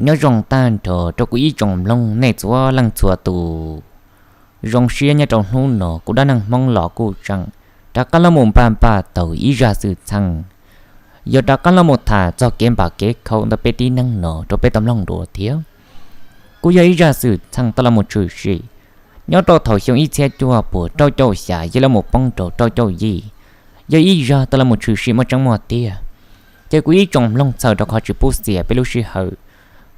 Nyob zoo tag nrho rau kuv ib tsoom mloog nej txhua leej txhua tus. Zoo siab nyob rau hnub no kuv dab neeg Hmoob los kuj tseem rov qab los mus npaj npaj tau ib zaj xwm txheej, yog rov qab los mus tham txog kev npam kev khauv ntawm peb tib neeg no rau peb tau mloog dua thiab. Kuj yog ib zaj xwm txheej tau los mus tshwm sim nyob rau thaum xyoo ib txhiab cuaj puas rau caum xya yog los mus poob rau rau caum yim, yog ib zaj tau los mus tshwm sim muaj tseeb muaj tiag. Ces kuv ib tsoom mloog txhawm rau qhov tsis pub xiam peb lub sij hawm,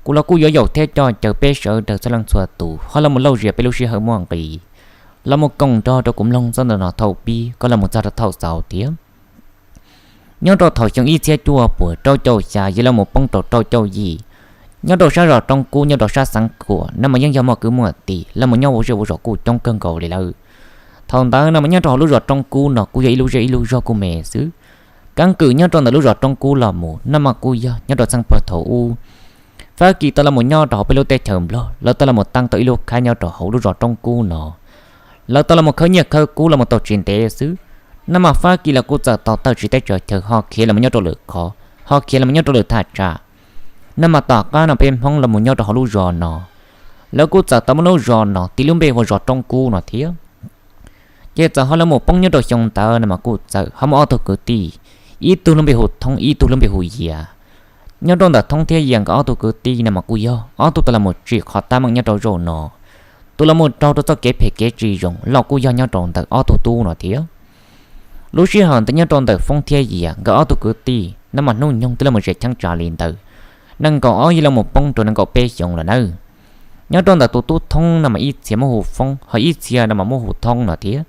kuv los kuj yuav yaum thiab coj caw peb sawv daws txhua leej txhua tus ho los mus lauj zias peb lub sij hawm muaj nqis, los mus koom nrog rau kuv mloog txoj ntawm no thaum pib kom los mus txog rau thaum xaus thiab. Nyob rau thaum xyoo ib txhiab cuaj puas rau caum xya yog los mus poob rau rau caum yim, nyob rau sab zos Roob Kub nyob rau sab Xeev Khuam no mas yeej yog muaj kwv muaj tij los mus nyob ua zej ua zos kuj coob kawg nkaus li lawm. Thaum ntawd no mas nyob rau hauv lub zos Roob Kub no kuj yog ib lub zej ib lub zog kuj me xwb. Keeb kwm nyob rau ntawm lub zos Roob Kub los mus no mas kuj yog nyob rau txheej puag thaum ub Fab Kis tau los mus nyob rau hauv peb lub teb chaws Nplog, lawv tau los mus teeb tau ib lub khab nyob rau hauv lub zos Roob Kub no. Lawv tau los mus khawb nyiaj khawb kub los mus tau tsis ntev xwb, no mas Fab Kis los kuj txawm tau tawm tsis teb tsaws chaw ho khiav los mus nyob rau lwm qhov, ho khiav los mus nyob rau lwm thaj tsam. No mas tom qab no peb Hmoob los mus nyob rau hauv lub zos no, lawv kuj txawm tau muab lub zos no tis lub npe hu ua zos Roob Kub no thiab. Ces txawm ho los mus poob nyob rau xyoo ntawd no mas kuj txawm ho muaj ob tug kwv tij, ib tug lub npe hu Thoob, ib tug lub npe hu Yias. Nyob rau ntawm Thoob thiab Yias nkawd ob tug kwv tij no mas kuj yog ob tug tau los mus tsim qhov tab meeg nyob rau zaum no. Tus los mus raug rau txoj kev phem kev tsis zoo los kuj yog nyob rau ntawm ob tug tub no thiab. Lub sij hawm ntawd nyob rau ntawm Foob thiab Yias nkawd ob tug kwv tij no mas hnub nyoog twb los mus ze cheeb tsam li ntawm nees nkaum ob yog los mus poob rau nees nkaum peb xyoos lawm nawb. Nyob rau ntawm tus tub Thoob no mas ib txhia muaj hu Foob, ho ib txhia no mas muaj hu Thoob no thiab.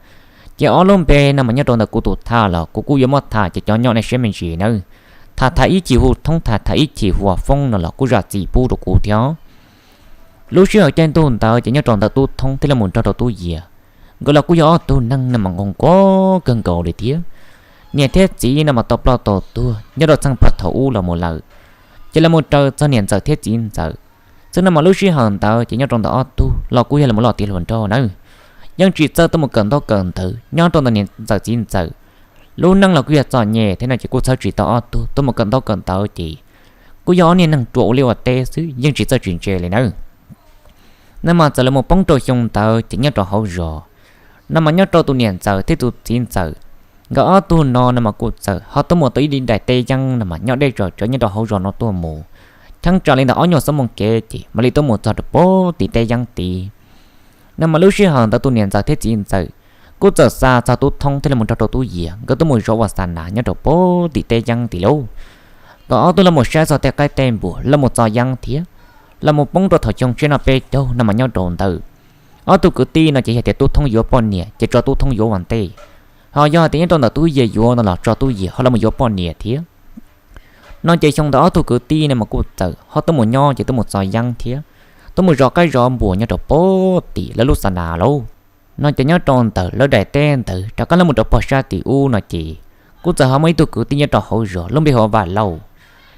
Ces ob lub npe no mas nyob rau ntawm kuv tus tham los kuv kuj yuav muab tham ces cov nyob nej siab me ntsis nawb. Tham tham ib chim hu Thoob, tham tham ib chim hu Foob no los kuj zam txim pub rau kuv thiab. Lub sij hawm caij ntuj ntawd ces nyob rau ntawm tub Thoob thiab los mus nrog rau tub Yias, nkawd los kuj yog ob tug neeg no mas nquag nquag kawg nkaus li thiab. Niam thiab txiv no mas tau ploj tau tuag nyob rau txheej puag thaum ub los mus lawm, ces los mus raws txog niam ntxawm thiab txiv ntxawm xwb no mas lub sij hawm ntawd ces nyob rau ntawm ob tug los kuj yog los mus loj tiav hluas nraug nawb. Yeej tsis txawj tuaj mus kawm ntaub kawm ntawv, nyob rau ntawm niam ntxawm txiv ntxawm lub neej los kuj yog txom nyem thiab no ces kuj txhawb tsis tau ob tug tuaj mus kawm ntaub kawm ntawv ces kuj yog ob niag neeg ruam ua liaj ua teb xwb, yeej tsis txawj tsis ntse li nawb. No mas txawm los mus poob rau xyoo ntawd ces nyob rau hauv zos, no mas nyob rau tus niam ntxawm thiab tus txiv ntxawm, nkawd ob tug no no mas kuj txawm ho tuaj mus tau ib daim teb yeeb no mas nyob deb zos tsawv nyob rau hauv zos no tuaj mus. Cheeb tsam li ntawm ob nyuag xuab moos kev ces mam li tuaj mus txog rau puag tim teb yeeb tid. No mas lub sij hawm ntawd tus niam ntxawm thiab txiv ntxawm kuj txawm xa txog tub Thoob thiab los mus nrog rau tub Yias nkawd tuaj mus zov ua xa nas nyob rau puag tim teb yeeb tid lauj. Nkawd ob tug los mus saib txog tej qaib tej npua los mus txo yeeb thiab, los mus poob rau thaum xyoo tsiab noj peb caug no mas nyob rau ntawd. Ob tug kwv tij no ces yog tias tub Thoob yuav poj niam ces tso tub Thoob yuav ua ntej, ho yog tias nyob rau ntawm tub Yias yuav no los tso tub Yias ho los mus yuav poj niam thiab. No ces xyoo ntawd ob tug kwv tij no mas kuj txawm ho tuaj mus nyob ces tuaj mus txo yeeb thiab, tuaj mus zov qaib zov npua nyob rau puag tim lawv lub xa nas lauj. No ces nyob rau ntawm lawv daim teb ntawd rov qab los mus rau puag sab tim ub no ces kuj txawm ho muaj ib tug kwv tij nyob rau hauv zos lub npe hu ua Vam Lauj.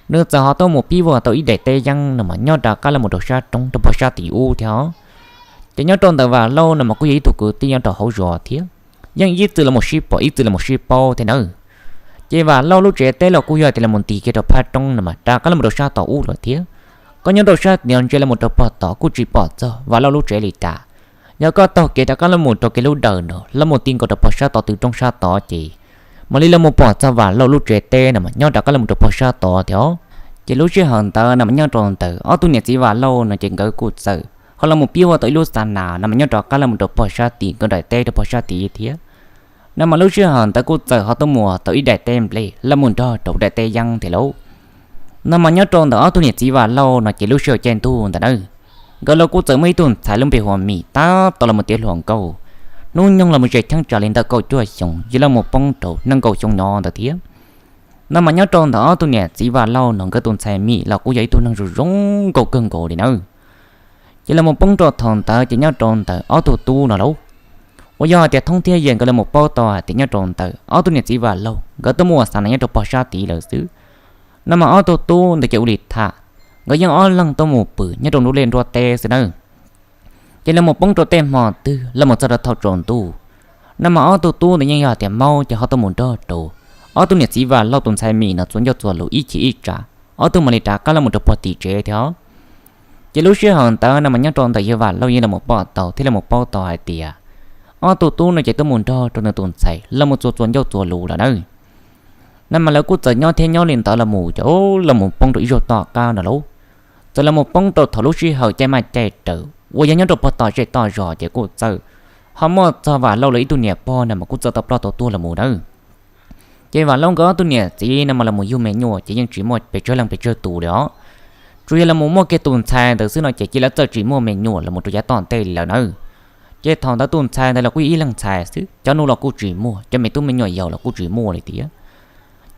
Nws txawm ho tuaj mus pib ua tau ib daim teb yeeb no mas nyob rov qab los mus rau sab roob rau puag sab tim ub thiab os. Ces nyob rau ntawm Vam Lauj no mas kuj yog ib tug kwv tij nyob rau hauv zos thiab, yeej ib txwm los mus sib pom ib txwm los mus sib paub thiab nawb. Ces Vam Lauj lub tsev teb los kuj yog tias los mus nti kiag rau phab roob no mas rov qab los mus rau sab tom ub lawm thiab. Koj nyob rau sab tim no ntsia los mus rau puag tom kuj tsis pom txog Vam Lauj lub tsev li cas. Yog koj taug kev rov qab los mus rau kev lub dawm no los mus ti nkaus rau puag sab tod tw roob sab tod ces mam li los mus pom txog Vam Lauj lub tsev teb no mas nyob rov qab los mus rau puag sab tod thiab os. Ces lub sij hawm ntawd no mas nyob rau ntawm ob tug niam txiv Vam Lauj no ces nkawd kuj txawm ho los mus pib ua tau ib lub xa nas no mas nyob rov qab los mus rau puag sab tim nkawd daim teb rau puag sab tid thiab. No mas lub sij hawm ntawd kuj txawm ho tuaj mus tau ib daim teb nplej los mus nrog rau daim teb yeeb thiab lauj. No mas nyob rau ntawm ob tug niam txiv Vam Lauj no ces lub sij hawm caij ntuj ntawd na, nkawd los kuj txawm muaj ib tug ntxhais lub npe hu ua Mim tab tom los mus tiav hluas nkauj, hnub nyoog los mus ze cheeb tsam li ntawm kaum cuaj xyoo yog los mus poob rau nees nkaum xyoo nyob ntawd thiab. No mas nyob rau ntawm ob tug niam txiv Vam Lauj no nkawd tus ntxhais Mim los kuj yog ib tug neeg zoo zoo nkauj kawg nkaus li nawb. Ces los mus poob rau thaum ntawd ces nyob rau ntawm ob tug tub no lauj, uas yog hais tias Thoob thiab Yias nkawd los mus paub tau hais tias nyob rau ntawm ob tug niam txiv Vam Lauj nkawd tuaj mus ua xa nas nyob rau puag sab tid lawm xwb. No mas ob tug tub ntawd ces ua li tham, nkawd yeej ob leeg tuaj mus pw nyob rau nruab liaj nruab teb xwb nawb. Ces los mus poob rau tej hmo twg los mus txog rau thaum tsaus ntuj, no mas ob tug tub ntawd yeej yog hais tias maub ces ho tuaj mus nrog rau ob tug niam txiv Vam Lauj tus ntxhais Mim no txuas ncauj txuas lus ib chim ib tsam, ob tug mam li rov qab los mus rau puag tim tsev thiab os. Ces lub sij hawm ntawd no mas nyob rau ntawm yawg Vam Lauj yeej los mus pom tau thiab los mus paub tau hais tias ob tug tub no ces tuaj mus nrog rau nws tus ntxhais los mus txuas txuas ncauj txuas lus lawm nawb. No mas lawv kuj txawm nyob thiab nyob li ntawd los mus ces los mus poob rau ib zaug tom qab no lauj. Txawm los mus poob rau thaum lub sij hawm caij maj caij rawv uas yog nyob rau puag tom zej tom zos ces kuj txawm ho muaj txog Vam Lauj lawv ib tug niam pog no mas kuj txawm tau ploj tau tuag los mus nawb. Ces Vam Lauj nkawd ob tug niam txiv no mas los mus yug me nyuam ces yeej tsis muaj pes tsawg leej pes tsawg tus li os. Tsuas yog los mus muaj kiag tus ntxhais ntawd xwb no ces cia li txawm tsis muaj me nyuam los mus rau yav tom ntej li lawm nawb. Ces thaum ntawd tus ntxhais ntawd los kuj yog ib leeg ntxhais xwb, cov nus los kuj tsis muaj, cov me tub me nyuam yaus los kuj tsis muaj li thiab.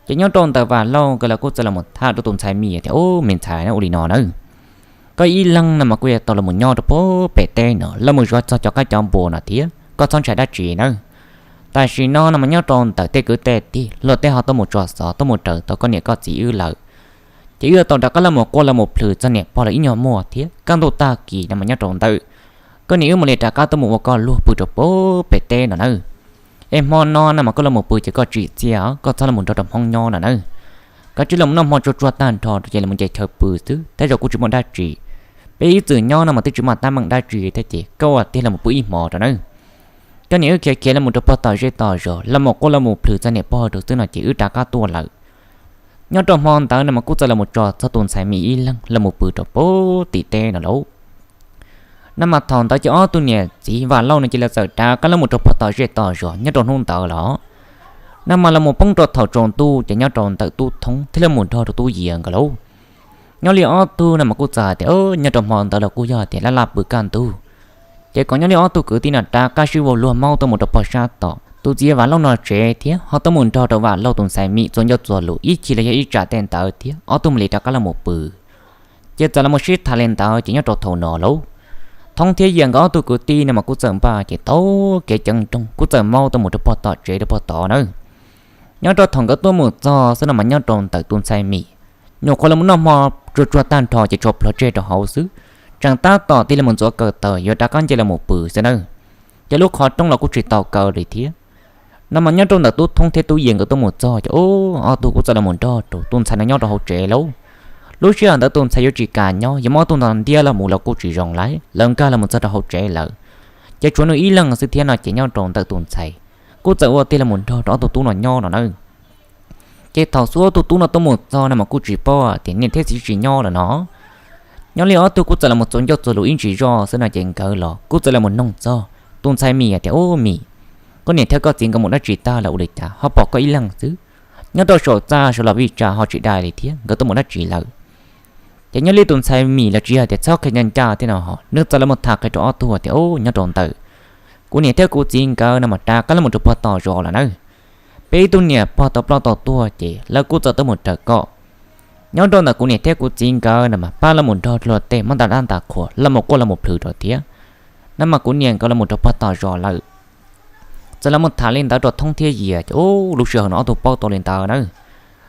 Ces nyob rau ntawm Vam Lauj nkawd los kuj txawm los mus tham rau tus ntxhais Mim tias, Ub, me ntxhais na, ua li no nawb, koj ib leeg no mas kuj yuav tau los mus nyob rau puag pem teb no los mus zov txog cov qaib cov npua no thiab, koj txhob ntshai dab tsi nawb. Tam sim no no mas nyob rau ntawm tej kwv tej tij luag tej ho tuaj mus tso xov tuaj mus raws tau koj niam koj txiv wb lawm. Ces wb yuav tau rov qab los mus quaj los mus plhws txog niam pog lawv ib nyuag muag thiab kaj ntug tag kis no mas nyob rau ntawm koj niam wb mam li rov qab tuaj mus ua koj luag pw rau puag pem teb no nawb. Es hmo no no mas koj los mus pw ces koj tsim txiaj os, koj txhob los mus nrog rau Hmoob nyob no nawb. Koj cia li los mus noj hmo tsuag tsuag tag nrho rau ces los mus nce chaw pw xwb, tej zaum kuj tsis muaj dab tsi. Peb ib txwm nyob no mas twb tsis muaj teeb meem dab tsi thiab ces koj ua tiag los mus pw ib hmo rau nawb. Koj niam wb khiav khiav los mus rau puag tom zej tom zos los mus quaj los mus plhws txog niam pog rau xwb no ces wb rov qab tuaj lawm. Nyob rau hmo ntawd no mas kuj txawm los mus tso txog tus ntxhais Mim ib leeg los mus pw rau puag tim teb no lauj. No mas thaum ntawd ces ob tug niam txiv Vam Lauj no cia li txawm rov qab los mus rau puag tom zej tom zos nyob rau hnub ntawd los. No mas los mus poob rau thaum tsaus ntuj ces nyob rau ntawm Tub Thoob thiab los mus nrog rau Tub Yias nkawd lauj. Nyob li ob tug no mas kuj txawm hais tias nyob rau hmo ntawd los kuj yog tias laj laj pw kaj ntug. Ces kom nyob li ob tug kwv tij no rov qab sib vau luag maub tuaj mus rau puag sab tom tus txiv Vam Lauj no tsev thiab ho tuaj mus nrog rau Vam Lauj tus ntxhais Mim txuas ncauj txuas lus ib chim los yog ib tsam tej ntawd thiab ob tug mam li rov qab los mus pw. Ces txawm los mus sib tham li ntawd ces nyob rau thaum no lauj, Thoob thiab Yias nkawd ob tug kwv tij no mas kuj txawm npaj ces taug kev ceev nrooj kuj txawm maub tuaj mus rau puag tom tsev rau puag tod nawb. Nyob rau thaum nkawd tuaj mus txog xwb no mas nyob rau ntawm tus ntxhais Mim nyuam qhuav los mus noj hmo tsuag tsuag tag nrho ces tshuav plhuav tseg rau hauv xwb, tseem tab tom tig los mus ntxuav kaw taws yuav rov qab nce los mus pw xwb nawb. Ces lub qhov rooj los kuj tsis tau kaw li thiab. No mas nyob rau ntawm Tub Thoob thiab Tub Yias nkawd tuaj mus txog ces ub, ob tug kuj txawm los mus nrog rau tus ntxhais no nyob rau hauv tsev lauj. Lub sij hawm ntawd tus ntxhais yuav tsis kam nyob, yuav muab ob tug no ntiab los mus los kuj tsis zoo lawm, lawv nkag los mus txog rau hauv tsev lawm. Ces tshuav nws ib leeg xwb thiab no ces nyob rau ntawm tus ntxhais kuj txawm ua tiag los mus nrog rau ob tug tub no nyob no na. Ces thaum xub ob tug tub no tuaj mus txog no mas kuj tsis paub tias niam thiab txiv tsis nyob lawm no. Nyob li ob tug kuj txawm los mus txuas ncauj txuas lus ib ntsis zoj xwb no ces nkawd los kuj txawm los mus noog txog tus ntxhais Mim tias, Ub Mim, koj niam thiab koj txiv nkawd mus dab tsi tag lawm ua li cas ho pom koj ib leeg xwb? Nyob rau saum txaj saum los vij tsam ho tsis dai li thiab, nkawd tuaj mus dab tsi lawm? Ces nyob li tus ntxhais Mim los tsis yog tias txhob qhia ncaj ncaj thiab no, nws txawm los mus tham qhia rau ob tug tias, Ub, nyob rau ntawm kuv niam thiab kuv txiv nkawd no mas rov qab los mus rau puag tom zos lawm nawb. Peb ib tug niam pog tau ploj tau tuag ces lawv kuj txawm tuaj mus raws koj. Nyob rau ntawm kuv niam thiab kuv txiv nkawd no mas pab los mus nrog luag tej muab nta dab nta qhua los mus quaj los mus plhws rau thiab. No mas kuv niam nkawd los mus rau puag tom zos lawm. Txawm los mus tham li ntawd rau Thoob thiab Yias ces ub, lub sij hawm no ob tug paub tau li ntawd na.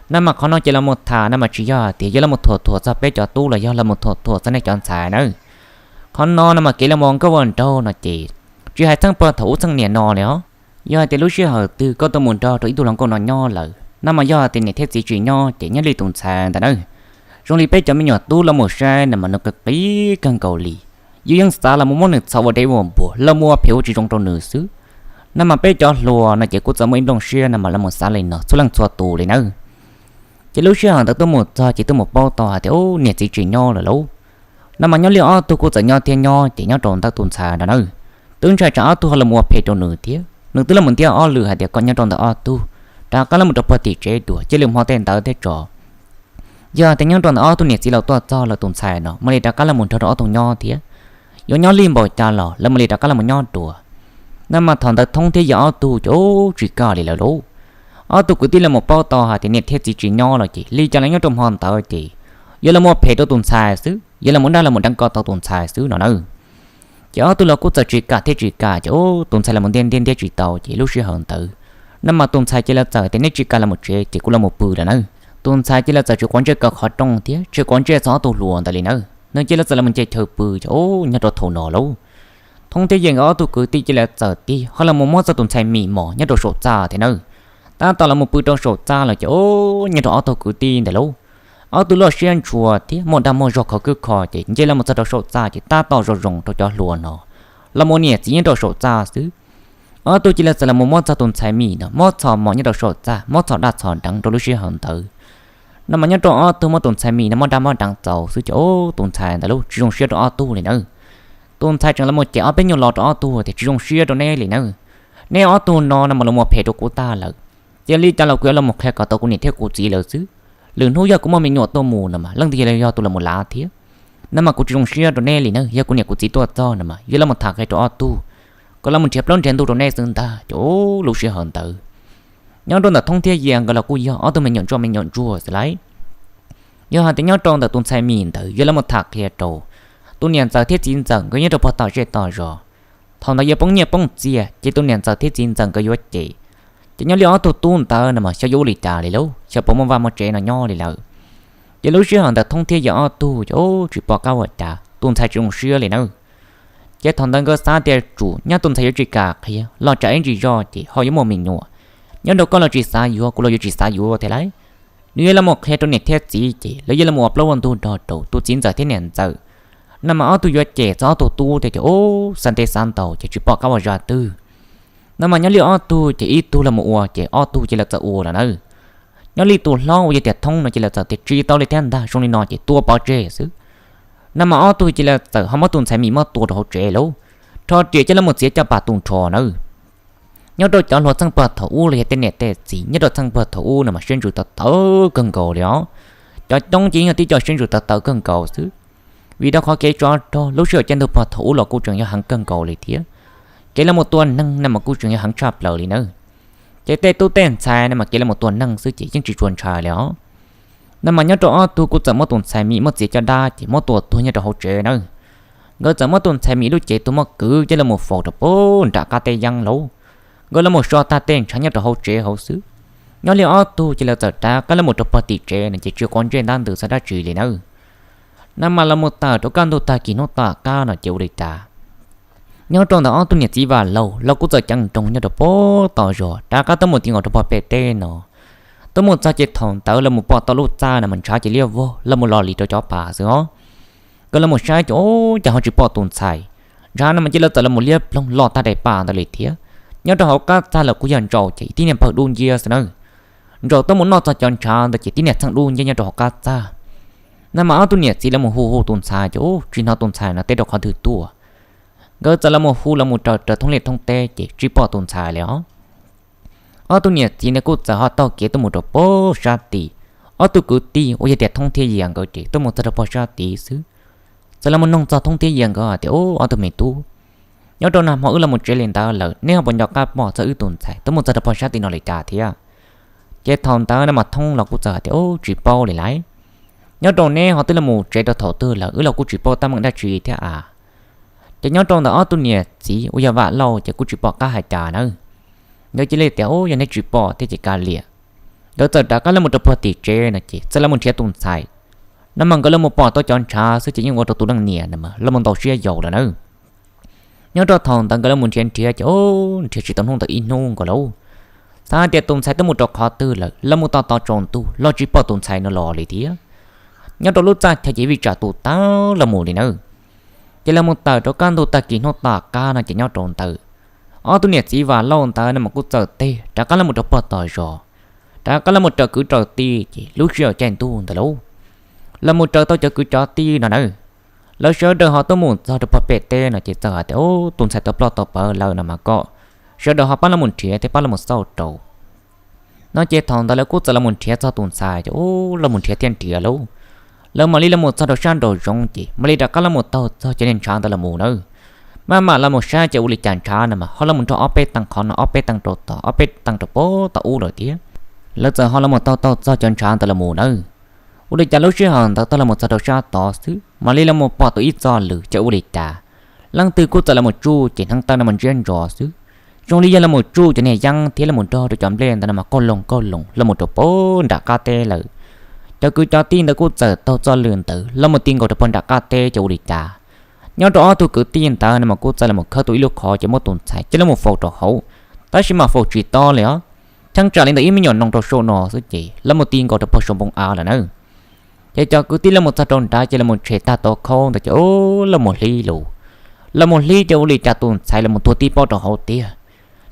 No mas qhov no ces los mus tham no mas tsis yog tias yuav los mus thuam thuam txog peb cov tub los yog los mus thuam thuam txog nej cov ntxhais na. Qhov no no mas kev los mus ua nkauj ua nraug no ces tsis hais txheej puag thaum ub txheej niaj no li os. Yog hais tias lub sij hawm twg koj tuaj mus nrog rau ib tug hluas nkauj no nyob lawm no mas yog hais tias niam thiab txiv tsis nyob ces nyob li tus ntxhais ntawd na, zoo li peb cov me nyuam tub los mus saib no mas nws qis qis kawg nkaus li. Yus yeej xav los mus muab nws txhom ua dej ua npuas los mus ua phem ua tsis zoo rau nws xwb. No mas peb cov hluas no ces kuj txawm muaj ib nplooj siab no mas los mus xav li no txhua leej txhua tus li nawb. Ces lub sij hawm ntawd tuaj mus txog ces tuaj mus paub tau hais tias ub, niam txiv tsis nyob lawm lauj. No mas nyob li ob tug kuj txawm nyob thiab nyob ces nyob rau ntawm tus ntxhais no na, twb ntshai tsam ob tug ho los mus ua phem rau nws thiab, nws twb los mus ntiab ob lwm hais tias kom nyob rau ntawm ob tug, rov qab los mus rau puag tim tsev dua, cia li hmo tej ntawd thiab tso. Yog tias nyob rau ntawm ob tug niam txiv los tuaj txog lawm tus ntxhais no mam li rov qab los mus nrog rau ob tug nyob thiab. Yuav nyob lig npaum cas los lawv mam li rov qab los mus nyob dua. No mas thaum ntawd Thoob thiab Yias ob tug ces ub, tsis kam li lawm lauj. Ob tug kwv tij los mus paub tau hais tias niam thiab txiv tsis nyob lawm ces li cas los nyob rau hmo ntawd ces yuav los mus ua phem rau tus ntxhais xwb, yuav los mus dag los mus deev kom tau tus ntxhais xwb no na. Ces ob tug los kuj txawm tsis kam thiab tsis kam ces ub, tus ntxhais los mus ntiab ntiab ntiab tsis tau ces lub sij hawm ntawd no mas tus ntxhais cia li txawm tias nej tsis kam los mus tsev ces kuv los mus pw lawm na. Tus ntxhais cia li txawm tsis quav ntsej kaw qhov rooj thiab tsis quav ntsej txog ob tug hluas ntawd li na. Nws cia li txawm los mus nce chaw pw ces ub, nyob rau thaum no lauj, Thoob thiab Yias nkawd ob tug kwv tij cia li txawm tig ho los mus muab txog tus ntxhais Mim mos nyob rau saum txaj thiab na. Tab tom los mus pw rau saum txaj lawm ces ub, nyob rau ob tug kwv tij ntawd lauj, Ob tug loj siab ntshua thiab muaj dag muaj zog khov kwb kho ces nce los mus txog rau saum txaj ces tab tom zoo zoo rau cov hluas no los mus ua niam txiv nyob rau saum txaj xwb. Ob tug cia li txawm los mus muab txog tus ntxhais mim no muab txhos mos nyob rau saum txaj, muab txhos daj txhos deev rau lub sij hawm ntawd. No mas nyob rau ob tug muab tus ntxhais mim no muab dab muab deev txaus xwb ces ub, tus ntxhais ntawd los tsis zoo siab rau ob tug li nawb. Tus ntxhais tseem los mus cem ob peb nyuag lo rau ob tug tias tsis zoo siab rau neb li nawb. Neb ob tug no no mas los mus phem rau kuv tag lawm. Cia li cas los kuv yuav los mus qhia kom tau kuv niam thiab kuv txiv lawm xwb. Lwm hnub yog kuv muaj me nyuam tuaj mus no mas leej twg yog tus los mus lav thiab. No mas kuv tsis zoo siab rau neb li nawb, yog kuv niam kuv txiv tuaj txog no mas yuav los mus tham qhia rau ob tug, kom los mus nrhiav plaub nrhiav ntug rau neb xwb ntag. Ces ub, lub sij hawm ntawd nyob rau ntawm Thoob thiab Yias nkawd los kuj yog ob tug me nyuam ntsuag me nyuam ntsuag xwb lauj. Yog hais tias nyob rau ntawm tus ntxhais mim ntawd yuav los mus tham qhia rau tus niam ntxawm thiab txiv ntxawm nkawd nyob rau puag tom zej tom zos, thaum ntawd yuav poob nyiaj poob txiaj ces tus niam ntxawm thiab txiv ntxawm nkawd yuav cem. Ces nyob li ob tug tub ntawd no mas xyov yuav ua li cas li lauj, xyov puas muaj vaj muaj tsev no nyob li lawm. Ces lub sij hawm ntawd Thoob thiab Yias ob tug ces ub, tsis pom qab ua cas, tus ntxhais tsis zoo siab li nawb. Ces thaum ntawd nkawd xav tias tsum nyab tus ntxhais yuav tsis kam qhia los tsam ib ntsis zoj ces ho yuav muaj me nyuam. Nyob rau koj los tsis xav yuav, kuv los yuav tsis xav yuav thiab lauj. Nws yuav los mus qhia rau niam thiab txiv ces lawv yuav los mus ua plaub ua ntug nrog rau tus txiv ntxawm thiab niam ntxawm. No mas ob tug yuav cem txog ob tug tub thiab ces ub, xav ntev xav ntau ces tsis pom qab ua zaj twg. No mas nyob li ob tug ces ib tug los mus ua ces ob tug cia li txawm ua lawm nawb. Nyob li tus hlob uas yog tias Thoob no cia li txawm tias tsis tau li thiab ntag, zoo li no ces tua pov tseg xwb. No mas ob tug cia li txawm ho muab tus ntxhais mim muab tua rau hauv tsev lauj, rho riam coj los mus txiav caj pas tu nrho nawb. Nyob rau cov hluas txheej pog thaum ub los yog tej niam tej txiv nyob rau txheej pog thaum ub no mas siab ntsws tawv tawv kawg nkaus li os. Cov coob ces yeej yog tib co siab ntsws tawv tawv kawg nkaus xwb. Vim rau qhov kev tsov rog lub sij hawm caij ntuj pog thaum ub los kuj tseem yog heev kawg nkaus li thiab. Kev los mus tua neeg no mas kuj tseem yog heev tshaj plaws li nawb. Ces tej tub tej ntxhais no mas kev los mus tua neeg xwb ces yeej tsis tshua ntshai li os. No mas nyob rau ob tug kuj txawm muab tus ntxhais mim muab txiav caj dab ces muab tua tuag nyob rau hauv tsev nawb. Nkawd txawm muab tus ntxhais mim lub cev tuag muab kwv coj los mus faus rau puag nram qab teb yeeb lauj. Nkawd los mus so tag tej ntshav nyob rau hauv tsev hauv xwb. Nyob li ob tug ces lawv txawm rov qab los mus rau puag tim tsev no ces tsis quav ntsej ntab ntws xav dab tsi li nawb. No mas los mus tawm rau kaj ntug tag kis hnub tom qab no ces ua li cas, nyob rau ntawm ob tug niam txiv Vam Lauj los kuj txawm ceev nroos nyob rau puag tom zos rov qab tuaj mus ti nkaus rau puag pem teb no. Tuaj mus txog ces thaum ntawd lawv mus pom tau lub txaj no mas ntshav ces liab vog los mus los li rau cov pas xwb os. Nkawd los mus saib ces ub, cas ho tsis pom tus ntxhais. Ntshav no mas cia li txawm los mus liab ploog los tag daim paj ntawd li thiab. Nyob rau hauv qab txaj los kuj yog ntsaum ces tib niag npawg dub nciab xwb nawb. Ntsaum tuaj mus noj txog cov ntshav ntawd ces tib niag txheej dub nciab nyob rau hauv qab txaj. No mas ob tug niam txiv lawv mus hu hu tus ntxhais ces ub, tsis hnov tus ntxhais no teb rau qhov twg tuaj. Nkawd txawm los mus hu los mus raws raws thoob liaj thoob teb ces tsis pom tus ntxhais li os. Ob tug niam txiv no kuj txawm ho taug kev tuaj mus rau puag sab tid. Ob tug kwv tij uas yog tias Thoob thiab Yias nkawd ces tuaj mus txog rau puag sab tid xwb. Txawm los mus noog txog Thoob thiab Yias nkawd hais tias, ub, ob tug me tub, nyob rau nag hmo wb los mus tsev li ntawd lawm, neb ho puas nco qab pom txog wb tus ntxhais tuaj mus txog rau puag sab tid no li cas thiab? Ces thaum ntawd no mas Thoob los kuj txawm hais tias, ub, tsis paub li lauj. Nyob rau neb ho twb los mus tsev rau thaum twg lawm, wb los kuj tsis paub tab meeg dab tsi thiab as. Ces nyob rau ntawm ob tug niam txiv uas yog Vam Lauj ces kuj tsis pom qab hais cas nawb. Nkawd cia li tias, ub, yog neb tsis pom thiab ces kav liam. Nkawd txawm rov qab los mus rau puag tim tsev no ces txawm los mus nrhiav tus ntxhais. No mas nkawd los mus pom tau cov ntshav xwb ces yeej ua rau tus leej niam no mas los mus ntau siab yau lawm nawb. Nyob rau thaum ntawd nkawd los mus nrhiav nrhiav ces, ub, nrhiav tsis tau hnub ntawd ib hnub nkaus lauj. Xav hais tias tus ntxhais tuaj mus rau qhov twg lawm, los mus tos tos tsaus ntuj los tsis pom tus ntxhais no los li thiab. Nyob rau lub txaj chaw ces vij tsam tu tag los mus li nawb. Ces los mus tawm rau kaj ntug tag kis hnub tom qab no ces nyob rau ntawd, ob tug niam txiv Vam Lauj ntawd no mas kuj txawm tig rov qab los mus rau puag tom zos, rov qab los mus raws kwv raws tij ces lub sij hawm caij ntuj ntawd lauj, los mus raws tau cov kwv cov tij no nawb. Lawv sawv daws ho tuaj mus txog rau puag pem teb no ces txawm hais tias, ub, tus ntxhais tau ploj tau pawv lawm no mas kom sawv daws ho pab los mus nrhiav thiab pab los mus xauj rau. No ces thaum ntawd lawv kuj txawm los mus nrhiav txog tus ntxhais ces, ub, los mus nrhiav thiab nrhiav lauj, lawv mam li los mus txog rau sab nraum zoov ces mam li rov qab los mus taug txog cov niag ntshav ntawd los mus nawb. Maj mam los mus saib ces ua li cas ntshav no mas ho los mus nrog ob peb teeg qhov no, ob peb teeg rau tom, ob peb teeg rau puag tom ub lawm thiab. Lawv txawm ho los mus taug taug txog cov ntshav ntawd los mus nawb. Ua li cas lub sij hawm ntawd tau los mus txog rau sab tod xwb mam li los mus pom tus ib txoj lwm ces ua li cas leej twg kuj txawm los mus tsuj ces hneev taw no mas ntsiab ntsos xwb, zoo li yog los mus tsuj cov niag yeeb thiab los mus nrog rau cov nplej ntawd no mas qaug loog qaug loog los mus rau puag nram qab teb lawm. Cov kwv cov tij ntawd kuj txawm taug txoj lwm ntawd los mus ti nkaus rau puag nram qab teb ces ua li cas, nyob rau ob tug kwv tij ntawd no mas kuj txawm los mus khawb tau ib lub qhov ces muab tus ntxhais coj los mus faus rau hauv, tab sis mas faus tsis tob li os, cheeb tsam li ntawm ib me nyuam noog rau saum no xwb ces los mus ti nkaus rau puag saum npoo av lawm nawb. Ces cov kwv tij lawv mus txog rau nrad ces lawv mus tshem tag tau khaub ntawd ces ub, lawv mus hlib lus. Lawv mus hlib ces ua li cas tus ntxhais los mus tuag tib pob rau hauv tiag.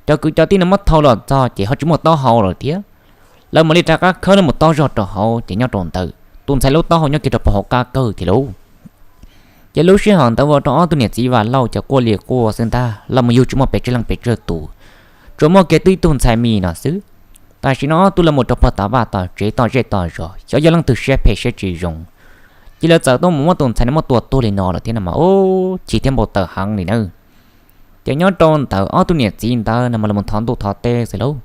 Cov kwv cov tij no muab thau los txog ces ho tsis muaj taub hau lawm thiab. Lawv mam li rov qab khawb lawv mus tob zog rau hauv ces nyob rau ntawd tus ntxhais lub taub hau nyob kiag rau pem hauv qab kawg thiab lauj. Ces lub sij hawm ntawd ua rau ob tug niam txiv Vam Lauj ces quaj li quaj xwb ntag, los mus yug tsis muaj pes tsawg leej pes tsawg tus, tsuas muaj kiag tib tug ntxhais mis no xwb. Tam sim no ob tug los mus rau pog tom vaj tom tsev tom zej tom zos, xyov yog leej twg siab phem siab tsis zoo, ces lawv txawm tuaj mus muab tus ntxhais no muab tua tuag li no lawm thiab no mas ub, chim thiab npau taws heev li nawb. Ces nyob rau ntawd ob tug niam txiv ntawd no mas los mus thov ntuj thov teb xwb lauj.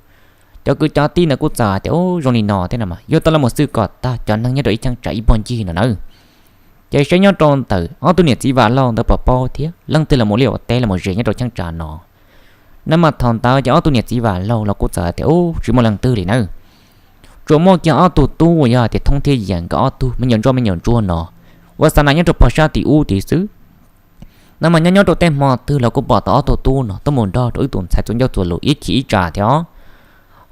Cov kwv cov tij ntawd kuj txawm hais tias ub, zoo li no thiab no mas yuav tau los mus xwj kom tag cov neeg nyob rau ib cheeb tsam ib puag ncig no nawb. Ces saib nyob rau ntawm ob tug niam txiv Vam Lauj ntawd puas paub thiab leej twg los mus liaj ua teb los mus ze nyob rau cheeb tsam no. No mas thaum ntawd ces ob tug niam txiv Vam Lauj los kuj txawm hais tias ub, tsis muaj leej twg li nawb. Tsuas muaj kiag ob tug tub uas yog hais tias Thoob thiab Yias nkawd ob tug me nyuam ntsuag me nyuam ntsuag no, ua xa nas nyob rau pog sab tim ub tid xwb. No mas nyob nyob rau tej hmo twg los kuj pom tau ob tug tub no tuaj mus nrog rau wb tus ntxhais txuas ncauj txuas lus ib chim ib tsam thiab os.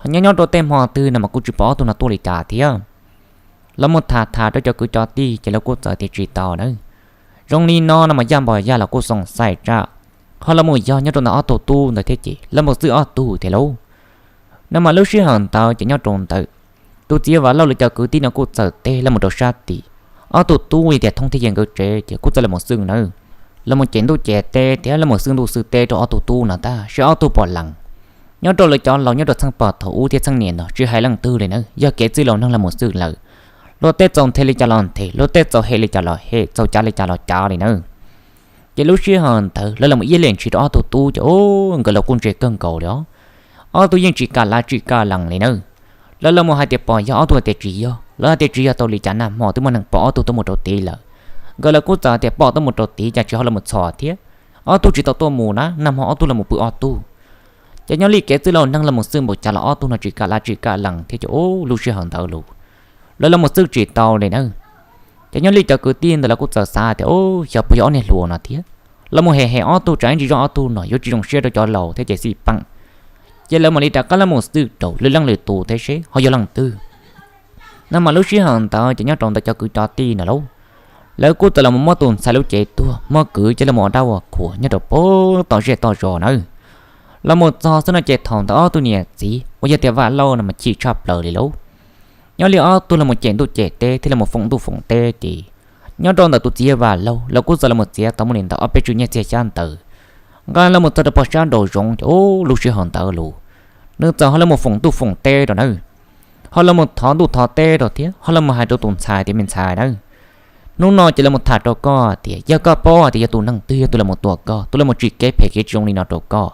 Ho nyob nyob rau tej hmo twg no mas kuj tsis pom ob tug no tuaj li cas thiab. Los mus tham tham rau cov kwv cov tij ces lawv kuj txawm tias tsis tau nawb. Zoo li no no mas yaj npog yaj los kuj xoom xaim tsam, ho los mus yog nyob rau ntawm ob tug tub ntawd thiab ces los mus xwj ob tug thiab lauj. No mas lub sij hawm ntawd ces nyob rau ntawm tus txiv Vam Lauj lawv cov kwv tij no kuj txawm teb los mus rau sab tim ob tug tub yog tias Thoob thiab Yias nkawd tsev ces kuj txawm los mus xwj nawb. Los mus cem ntuj cem teb thiab los mus xwj ntuj xwj teb rau ob tug tub no ntag seb ob tug puas lees. Nyob rau lawv cov laus nyob rau txheej pog thaum ub thiab txheej niam no tsis hais leej twg li nawb, yog kev txwj laus neeg los mus xwj lawm. Luag tej txaus nthe li cas los nthe, luag tej txaus hem li cas los hem, txaus cav li cas los cav li nawb. Ces lub sij hawm ntawd lawv los mus iab lees ntshis rau ob tug tub ces ub, nkawd los kuj ntse kawg nkaus li os. Ob tug yeej tsis kam lav tsis kam lees li nawb. Lawv los mus hais tias pom yog, ob tug hais tias tsis yog, lawv hais tias tsis yog tau li cas, nag hmo twb muaj neeg pom ob tug tuaj mus rau tid lawm. Nkawd los kuj txawm hais tias pom tuaj mus rau tid cas tsis ho los mus txhom thiab. Ob tug tsis tau tuaj mus na, nag hmo ob tug los mus pw ob tug. Ces nyob li kev txwj laus neeg los mus xwj npaum cas los ob tug no tsis kam lav tsis kam lees thiab ces ub, lub sij hawm ntawd los lawv los mus xwj tsis tau li nawb. Ces nyob li cov kwv tij ntawd lawv kuj txawm xav tias ub, xyov puas yog ob niag hluas no thiab, los mus hem hem ob tug tsam ib ntsis zoj ob tug no yuav tsis zoo siab rau cov laus thiab ces xij peem. Ces lawv mam li rov qab los mus xwj rau lwm leej lwm tus thiab seb ho yog leej twg. No mas lub sij hawm ntawd ces nyob rau ntawm cov kwv cov tij no lauj, lawv kuj txawm los mus muab tus ntxhais lub cev tuag muab kwv coj los mus ua dab ua qhuas nyob rau pem toj zej toj zos nawb. Los mus txog xwb no ces thaum ntawd ob tug niam txiv uas yog tias Vam Lauj no mas chim tshaj plaws li lauj. Nyob li ob tug los mus cem ntuj cem teb thiab los mus foom ntuj foom teb ces nyob rau ntawm tus txiv Vam Lauj los kuj txawm los mus txiav tau muaj li ntawm ob peb tswm nyiaj txiag xyab ntawd nqa los mus txog rau pog sab nraum zoov ces ub, lub sij hawm ntawd los nws txawm ho los mus foom ntuj foom teb rau nawb. Ho los mus thov ntuj thov teb rau thiab ho los mus hais rau tus ntxhais tias me ntxhais nawb, hnub no ces los mus tham rau koj tias yog koj paub hais tias yog tus neeg twg yog tus los mus tua koj, tus los mus tsim kev phem kev tsis zoo li no rau koj,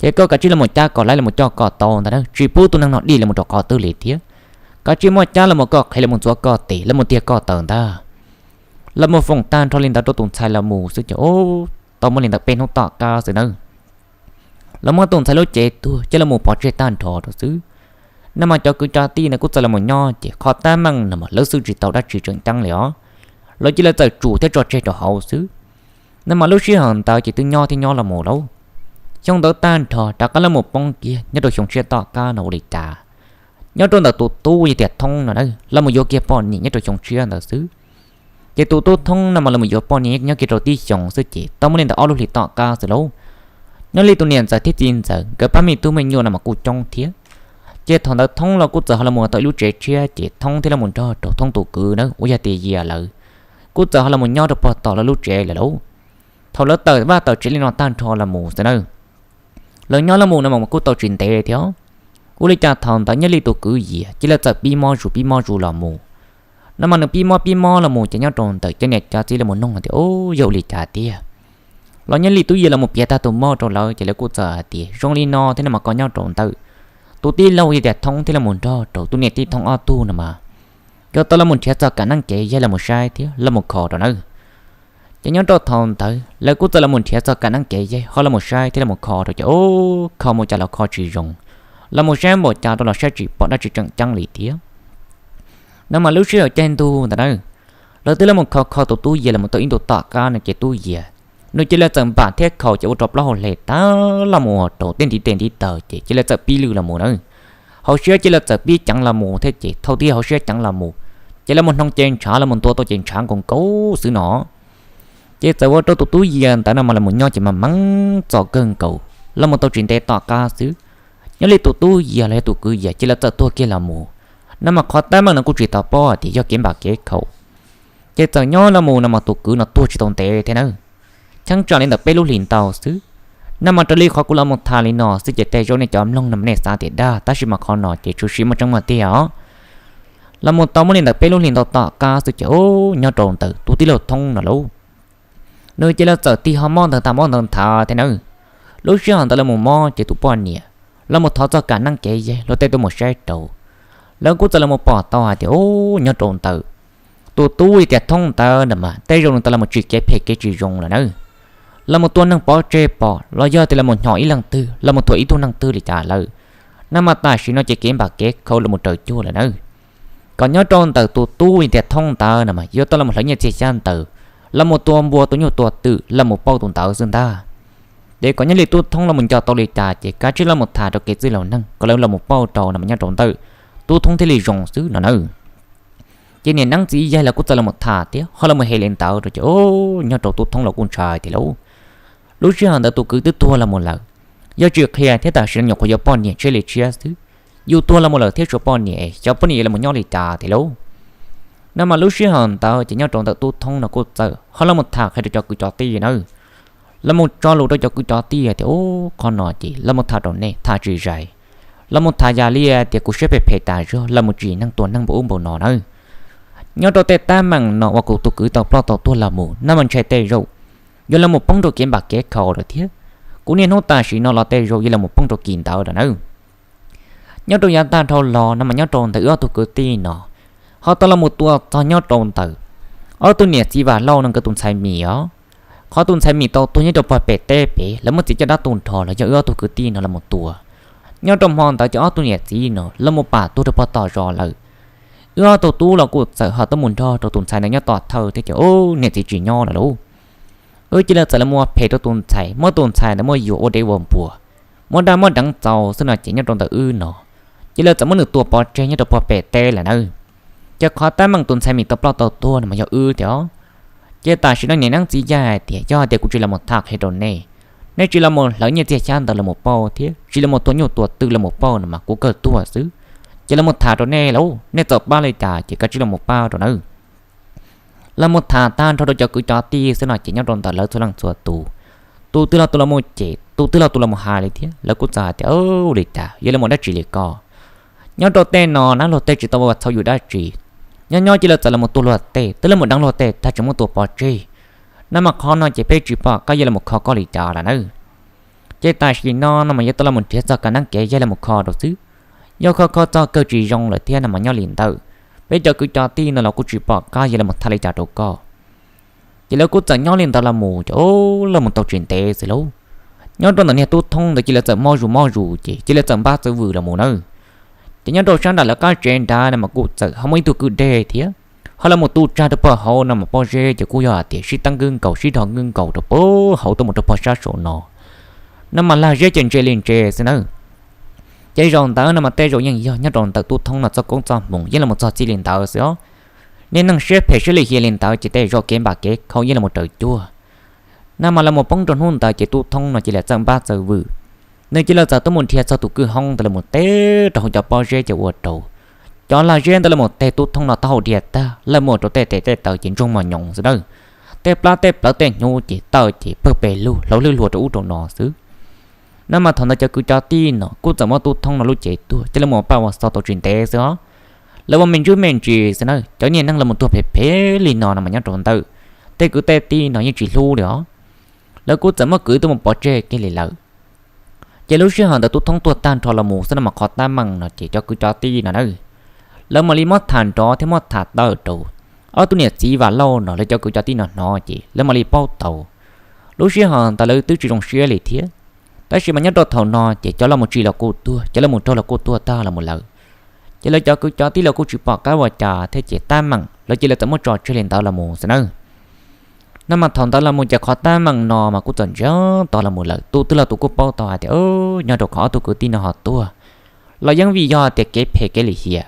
ces koj kav tsij los mus cab kom laib los mus coj kom tau ntag nawb, tsis pub tus neeg no dim los mus rau qhov twg li thiab. Kav tsij muaj cab los mus koj qhev los mus ntxuav koj tes los mus tiag koj taw ntag. Los mus foom tag nrho li ntawd rau tus ntxhais los mus xwb ces ub, tau muaj li ntawd peb hnub tom qab xwb nawb, los muab tus ntxhais lub cev tuag coj los mus pov tseg tag nrho rau xwb. No mas cov kwv cov tij no kuj txawm los mus nyob ces qhov tab meeg no mas lawv xwj tsis tau dab tsi tseem ceeb li os, lawv cia li txawm tsum thiab tso tseg rau hauv xwb. No mas lub sij hawm ntawd ces twb nyob thiab nyob los mus lauj, xyoo ntawd tag nrho rov qab los mus poob kiag nyob rau xyoo tshiab tom qab no ua li cas, nyob rau ntawm tus tub yog tias Thoob no na los mus yuav kiag poj niam nyob rau xyoo tshiab ntawd xwb. Ces tus tub Thoob no mas los mus yuav poj niam nyob kiag rau tib xyoos xwb ces tau muaj li ntawm ob lub hlis tom qab xwb lauj, nyob li tus niam ntxawm thiab txiv ntxawm nkawd pab me tub me nyuam no mas kuj coob thiab. Ces thaum ntawd Thoob los kuj txawm ho los mus tau ib lub tsev tshiab ces Thoob thiaj los mus nrog rau Thoob tus kwv na uas yog tias Yias lawv kuj txawm ho los mus nyob rau pog tom lawv lub tsev lawm lauj. Thaum lawv tawm vaj tawm tsev li no tag nrho los mus xwb na, lawv nyob los mus no mas kuj tau tsis ntev thiab. Ua li cas thaum ntawd nyob li tus kwv Yias cia li txawm pib mob zus pib mob zus los mus. No mas nws pib mob pib mob los mus ces nyob rau ntawm cov niam cov txiv los mus nug tias ub, yog ua li cas tiag. Los nyob li tub Yias los mus piav tag tus mob rau lawv ces lawv kuj txawm hais tias zoo li no thiab no mas koj nyob rau ntawm tus tij laug yog tias Thoob thiab los mus nrog rau tus niam tij Thoob ob tug no mas yuav tau los mus nrhiav txog kam neeb kev yaig los mus saib thiab los mus kho rau nawb. Ces nyob rau thaum ntawd lawv kuj txawm los mus nrhiav txog kam neeb kev yaig ho los mus saib thiab los mus kho rau ces ub, kho mus cas los kho tsis zoo, los mus saib npaum cas rau los saib tsis pom dab tsi tseem ceeb li thiab. No mas lub sij hawm caij ntuj ntawd na, lawv twb los mus kho kho tus tub Yias los mus tau ib ntu tom qab no ces tub Yias nws cia li txawm npam thiab khaus ces ua rau plaub hau hle tag los mus rau tej ntiv tes ntiv taw ces cia li txawm pib lwj los mus na. Hauv siab cia li txawm pib ceev los mus thiab ces thaum twg hauv siab ceev los mus, Ces lawv mus hnoos ces ntshav, lawv mus ntua tau ces ntshav nkaus nkaus xwb no. Ces txawm ua rau tus tub Yias ntawd no mas los nyob ces mas meej txom kawg nkaus, los mus tau tsis ntev tom qab xwb, nyob li tus tub Yias los yog tus kwv Yias ces lawv txawm tuag kiag los mus. No mas qhov teeb meem no kuj tsis tau paub tias yog kev npam kev khaum. Ces txawm nyob los mus no mas tus kwv no tuag tsis tau ntev thiab nawb. Cheeb tsam li ntawm peb lub hlis ntau xwb. No mas raws li qhov kuv los mus tham li no xwb ces tej zaum nej cov mloog no nej xav tias dag, tab sis mas qhov no ces tshwm sim muaj tseeb muaj tiag os. Los mus tau muaj li ntawm peb lub hlis ntau tom qab xwb ces nyob rau ntawm tus tij laug Thoob no lauj, nws ces lawv txawm tig ho mob ntawd tag mob ntawd nthav thiab nawb. Lub sij hawm ntawd lawv mus mob ces tus poj niam los mus thov txog kam neeb kev yaig luag tej tuaj mus saib rau, lawv kuj txawm los mus pom tau hais tias nyob rau ntawm tus tub tias Thoob ntawd na mas tej zaum nws tau los mus tsim kev phem kev tsis zoo lawm nawb. Los mus tua neeg pov tseg pom los yog tias los mus hnyom ib leej twg, los mus thuam ib tug neeg twg li cas lawm, no mas tam sim no ces kev npam kev khaum los mus raws cuag lawm nawb. Kom nyob rau ntawm tus tub tias Thoob ntawd no mas yuav tau los mus hlawv nyiaj txiag xyab ntawv, los mus tua npua tua nyuj tua twm los mus pauj tus ntawd xwb ntag. Ces kom nyob li tub Thoob los mus nco tau li cas ces kav tsij los mus tham rau kev txwj laus neeg kom lawv los mus pauj rau no mas nyob rau ntawm tub Thoob thiaj li zoo xwb no nawb. Ces niam neeb txiv yaig los kuj txawm los mus tham thiab ho los mus hais li ntawd rau ces nyob rau tub Thoob los kuj ntshai tias lauj, lub sij hawm ntawd tus kwv twb tuag los mus lawm, yog tsis qhia thiab tam sim no nyuam qhuav yuav poj niam tshiab li tshiab xwb, yus tuag los mus lawm thiab tshuav poj niam, xyov poj niam yuav los mus nyob li cas tiag lauj. No mas lub sij hawm ntawd ces nyob rau ntawm tub Thoob no kuj txawm ho los mus tham qhia rau cov kwv cov tij nawb. Los mus tso lus rau cov kwv cov tij tias ub, qhov no ces los mus tham rau nej tham tsis zais, los mus tham yam li tias kuv siab phem phem tas zog los mus tsim neeg tua neeg npaum ub npaum no nawb. Nyob rau tej teeb meem no uas kuv tus kwv tau ploj tau tuag los mus no mas ntshai tej zaum yuav los mus poob rau kev npam kev khaum lawm thiab. Kuv niaj hnub tam sim no los tej zaum yuav los mus poob rau kis ntawd lawm nawb. Nyob rau yav tag dhau los no mas nyob rau ntawm wb ob tug kwv tij no ho tau los mus tua txog nyob rau ntawm ob tug niam txiv Vam Lauj no nkawd tus ntxhais Mim os. Qhov tus ntxhais Mim tau tuag nyob rau pog pem teb pem, lawv muab txiv coj dab tu nrho los yog wb ob tug kwv tij no los mus tua. Nyob rau hmo ntawd ces ob tug niam txiv no los mus pam tuag rau pog tom zos lawm. Wb ob tug tub los kuj txawm ho tuaj mus nrog rau tus ntxhais ntawd nyob tom thawj thiab ces ub, niam txiv tsis nyob lawm lauj. Wb cia li txawm los mus ua phem rau tus ntxhais, muab tus ntxhais ntawd muab yuam ua dev ua npua, muab dab muab deev txaus xwb no ces nyob rau ntawm wb no ces lawv txawm muab nws tua pov tseg nyob rau pog pem teb lawm nawb. Ces qhov teeb meem tus ntxhais Mim tau ploj tau tuag no mas yog wb tiag os. Ces tam sim no niam neeb txiv yaig hais tias yog hais tias kuv tsis los mus tham qhia rau nej, nej tsis los mus hlawv nyiaj txiag xyab ntawv los mus pauj thiab tsis los mus tua nyuj tua twm los mus pauj no mas kuv kawg tuag xwb. Ces los mus tham rau nej lauj, nej txaus pab li cas ces kav tsij los mus pab rau nawb. Los mus tham tag nrho rau cov kwv cov tij xwb no ces nyob rau ntawm lawv txhua leej txhua tus, tus twg los tus los mus cem, tus twg los tus los mus hais li thiab. Lawv kuj txawm hais tias ua li cas yuav los mus dab tsi li ko. Nyob rau tej no nab luag tej tsis tau ua txhaum yus dab tsi, nyob nyob cia li txawm los mus tua luag tej, twb los mus deev luag tej tag tseem muab tua pov tseg, no mas qhov no ces peb tsis pom qab yuav los mus kho koj li cas lawm nawb. Ces tam sim no no mas yuav tau los mus nrhiav txog kam neeb kev yaig los mus kho rau xwb. Yog kho kho txog kawg tsis zoo lawm thiab no mas nyob li ntawd, peb cov kwv cov tij no los kuj tsis pom qab yuav los mus tham li cas rau koj. Ces lawv kuj txawm nyob li ntawd los mus ces ub, los mus tau tsis ntev xwb lauj, nyob rau ntawm niag tub Thoob ntawd ces lawv txawm mob zus mob zus ces cia li txawm npab txawm vwm los mus nawb. Ces nyob rau sab nram lawv qab tsev nrad no mas kuj txawm ho muaj ib tug kwj deg thiab, ho los mus tu tsag rau pog hauv no mas pob zeb ces kuj yog hais tias sib teeb nkwj nkaus sib dhos nkwj nkaus rau pog hauv tuaj mus rau pog sab saum no, no mas lag zeb ces ntse li ntse xwb nawb. Ces zaum ntawd no mas tej zaum yeej yog nyob rau ntawm tub Thoob no txoj koob txoj hmoov yeej los mus txog txij li ntawd xwb os. Niag neeg siab phem siab lim hiam li ntawd ces tej zaum kev npam kev khaum yeej los mus raws cuag. No mas los mus poob rau hnub ntawd ces tub Thoob no cia li txawm npab txawm vwm, nws cia li txawm tuaj mus nrhiav txog tus kwj hoob ntawd los mus teb rau hauv cov pob zeb ces ua rau cov lag zeb ntawd los mus teg tub Thoob no taub hau dhia tag, lawm mus rau tej tes tej taw ces ntsoog mos nyoos xwb nawb. Tej plab tej plawv tej hnyuv ces tawm ces pawg pes lug hlauv hlwb hlua rau ub rau no xwb. No mas thaum ntawd cov kwv cov tij no kuj txawm muab tub Thoob no lub cev tuag cia li mus paj ua xov tau tsis ntev xwb os. Lawv ua me ntsuj me ntsis xwb nawb, cov niag neeg los mus tuag phem phem li no no mas nyob rau ntawm tej kwv tej tij no yeej tsis hlub li os. Lawv kuj txawm muab kwv tuaj mus pov tseg kiag li lawm. Ces lub sij hawm ntawd tub Thoob tuag tag nrho los mus xwb no mas qhov teeb meem no ces cov kwv cov tij no na, lawv mam li muab tham nrov thiab muab tham tawm rau ob tug niam txiv Vam Lauj no lawv cov kwv cov tij no hnov ces lawv mam li paub tau. Lub sij hawm ntawd lawv twb tsis zoo siab li thiab, tab sis mas nyob rau thaum no ces cov los mus tsim los kuj tuag, cov los mus raug los kuj tuag tag los mus lawm. Ces lawv cov kwv cov tij los kuj tsis pom qab ua cas thiab ces teeb meem lawv cia li txawm muab tso tseg li ntawd los mus xwb nawb. No mas thaum ntawd los mus ces qhov teeb meem no mas kuj txawm ntsiag to los mus lawm, tus twg los tus kuj paub tau hais tias nyob rau qhov ob tug kwv tij no ho tuag los yeej vim yog tias kev phem kev lim hiam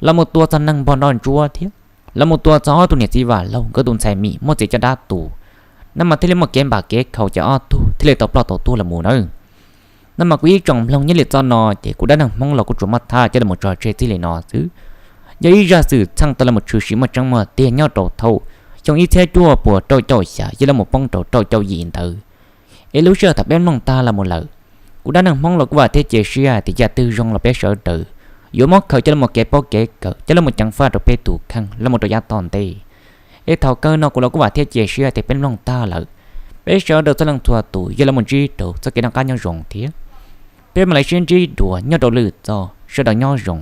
los mus tua txog neeg npog nroj ntsuab thiab los mus tua txog ob tug niam txiv Vam Laug nkawd tus ntxhais Mim muaj txiv caj dab tus, no mas thiaj li muaj kev npam kev khaum ces ob tug thiaj li tau ploj tau tuag los mus nawb. No mas kuv ib tsoom mloog nyob li txoj no ces kuv dab neeg Hmoob los kuj tsuas muab tham coj los tso tseg txij li no xwb. Yog ib zaj xwm txheej tau los tshwm sim muaj tseeb muaj tiag nyob rau thaum xyoo ib txhiab cuaj puas rau caum xya yog los poob rau rau caum yim ntawd. Es lub sij hawm thaum peb mloog tag los mus lawm, kuv dab neeg Hmoob los kuj vam thiab cia siab tias yam twg zoo los peb sawv daws yuav muab khaws coj los kev paub kev kawm coj los ceev faj rau peb tus kheej los mus rau yav tom ntej. Es thaum kawg no kuv los kuj vam thiab cia siab tias peb mloog tag lawm, peb sawv daws txhua leej txhua tus yog los ntsib rau txoj kev noj qab nyob zoo thiab. Peb mam li sib ntsib dua nyob rau lwm txoj, sawv daws nyob zoo.